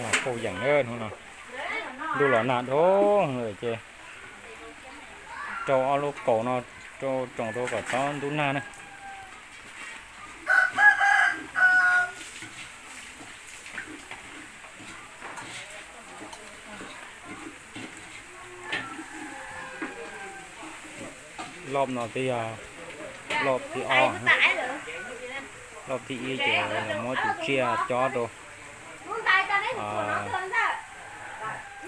Yog phauj yeem na hnub no, ntuj los nag dhau lawm ces rau ob lub kaus no rau tsoom rau kom txhob ntub nag na. Loj no twb yog loj thib ob, loj thib ib ces muab tus tsiaj cob rau,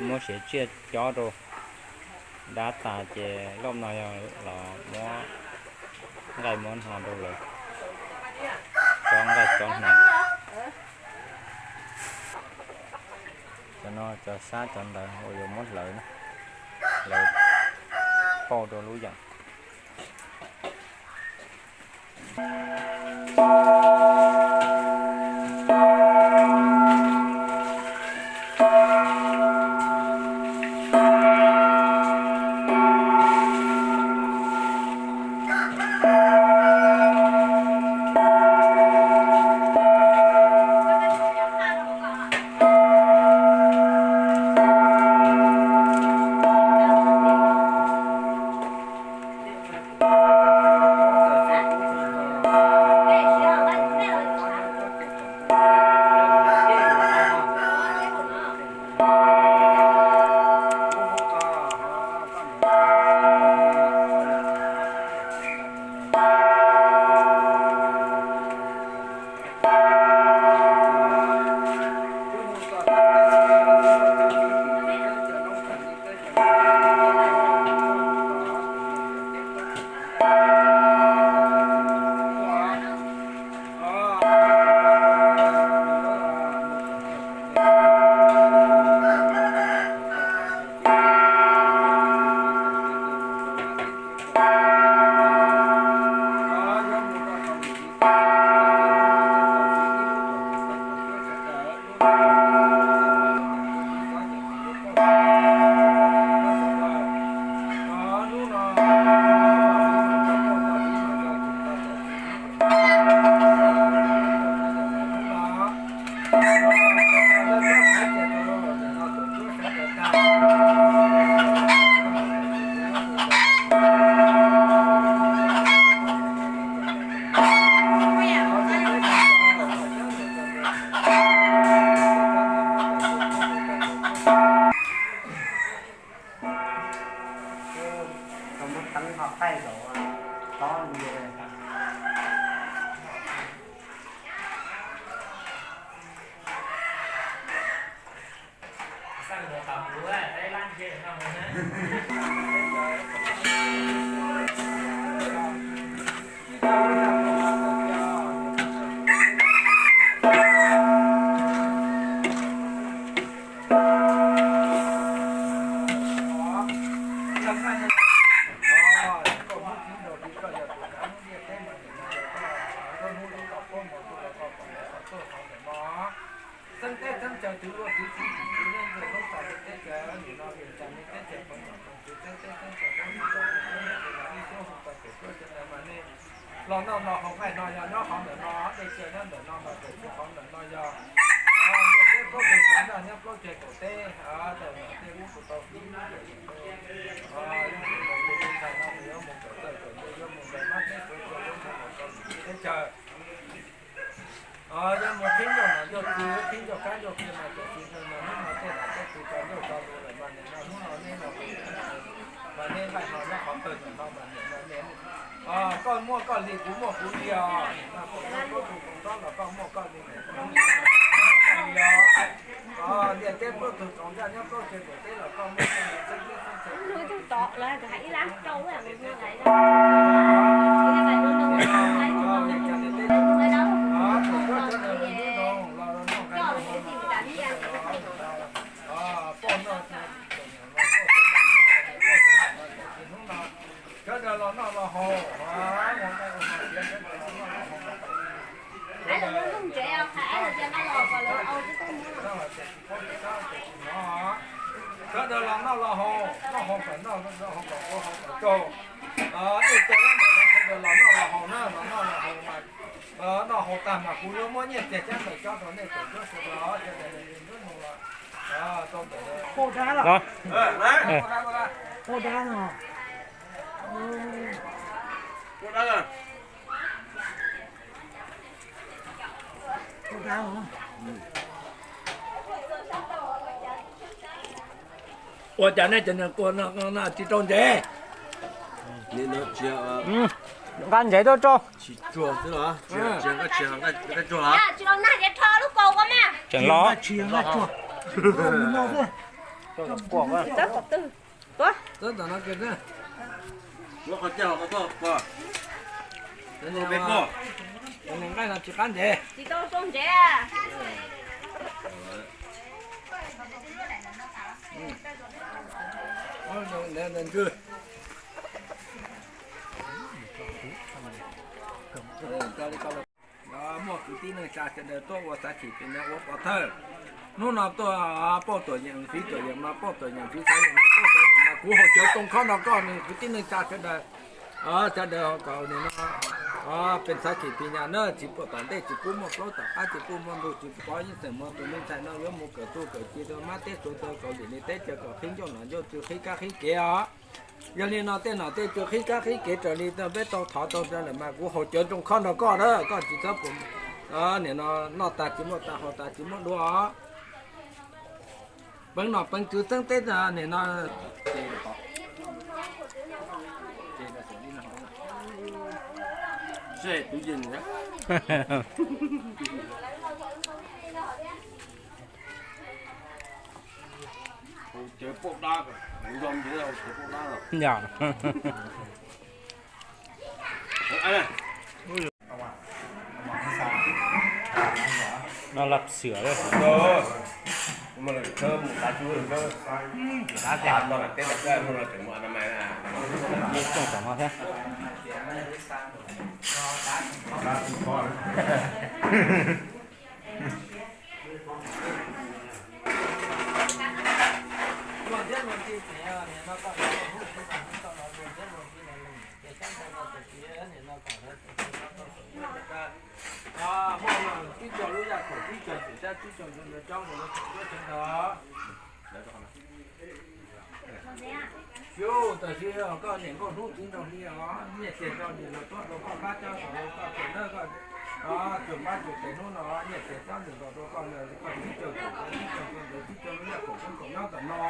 muab siav tsiaj cob rau dab tas ces loj no yog los muab nqaij muab hno rau lawv cob nqaij cob hno. Cov no cov sab cov ntawd uas yuav muab hlawv, hlawv pauj rau lub yeem. Xeeb teb xeeb chaw twv luaj twv txhib twv leej twg lub txais li teb chaws nim no nim txais li teb chaws pov nom koom twv xeeb teb xeeb chaw tub nim txais li teb chaws ib suab hu tau pem suab cov ntawd mas nej los noj los haus nqaij no yog nyob qhov ntawm no, dej cawv nyob ntawm no mas pem suab qhov ntawm no yog ntiaj teb plaub tug txav ntaj nyob plaub ceg kaum teb, tawm ntawm tej lub kuv tau fiv lub cawm tus ntxhais no nws yuav mus kawm txawj kawm ntse yuav mus ntaus nab teb suav cua yuav mus los tau teb chaws. Yog mus thib ncauj nom ncauj tswv thib ncauj kab ncauj kiag mas cawm tsis nrog mas hnub no tej nom tej tswv tso ncauj tso lus lawm mas nim no hnub no nej los mas nej nqaij hno nyob qhov twg ntawm no mas nim no nej koj muaj koj li kuv muaj kuv li os, nim no kuv muaj kuv tsob los koj muaj koj li, ntiaj teb plaub tug txav ntaj nyob plaub ceg kaum teb los koj muaj koj li, txheeb teb txheeb chaw Sawv daws los noj los haus, sawv daws los noj los haus, noj haus kom noj, noj haus kom ua, haus kom tsaug. Dej cawv lab ntawm no sawv Los noj los haus na, los noj los haus mas, noj haus tag mas kuv yuav muab nyiaj txiag cab ntawm cov rau nej tawm nruab sawv daws, sawv daws nruab mus los. Los. Ua cas nej cov niag kua no tsis rau ntsev? Nqa ntsev tuaj rau. Tseem los. Txawb tom no kiag. Nqaij no tsis qab ntsev. Tsis tau rau ntsev. Muaj kwv tij neej tsa sawv daws tuaj ua xav chim pem nyab ua pov thawj. Hnub no tuaj pauj tuam yeem fiv tuam yeem no, pauj tuam yeem fiv xav yeem no, pauj xav yeem no, kuv haus cawv rooj khob no koj kwv tij neej tsa sawv daws. Sawv daws kom nim no peb xav chim pem nyab na, tsis pom tom ntej tsis pub muaj plaub tom qab tsis pub muaj ntug tsis pov yeej xeem muag tus me ntxhais no yuav mus kawm txuj kawm ci rau mab teb suav tau kaum yim li teb chaws kom qhib ncauj nom ncauj tswv qhib kab qhib kev os. Yog li no tej nom tej tswv qhib kab qhib kev raws li peb tau thov tau rau lawm mas kuv haus cawv rooj khob nrog koj na, koj tsis txhob pum. Nim no noj tas tsis muaj tas, haus tas tsis muaj dua os. Peev nom peev tswv xeeb teb nim no. No lab xwm. Tsoom tom no thiab. Muaj tib co lub yaj khaum tib co cem sab tib co ntawd coob mus lawv tseem nyob sawv ntawd. Xyov tam sim koj niam nkauj hnub txiv nraug li os, nyiaj txiag tso nws los tuaj rau koj pab cov saum koj tsev na, koj tsuas pab tsuas tes hnub no nyiaj txiag tsob nws nkaus rau koj, koj tib co cem sab tib co ntawd tib co lub yaj khaum tib co nyob tom no.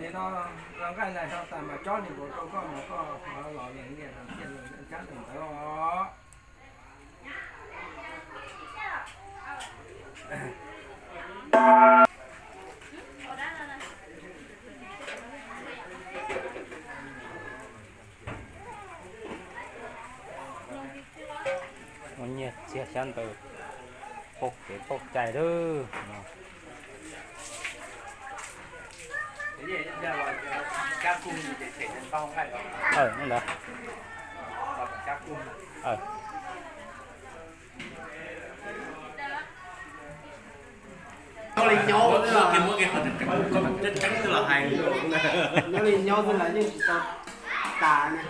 Nim no nqaij lais no tas mas tsob nws nkaus rau koj mas koj los lees niam lees txiaj lees teb sab ntawd os. Muaj nyiaj txiag xyab ntawv, pauj kev pauj cai lawm. Ntawd. Nyob li nyob, nyob li nyob xwb los yeej tsis tau tas ne.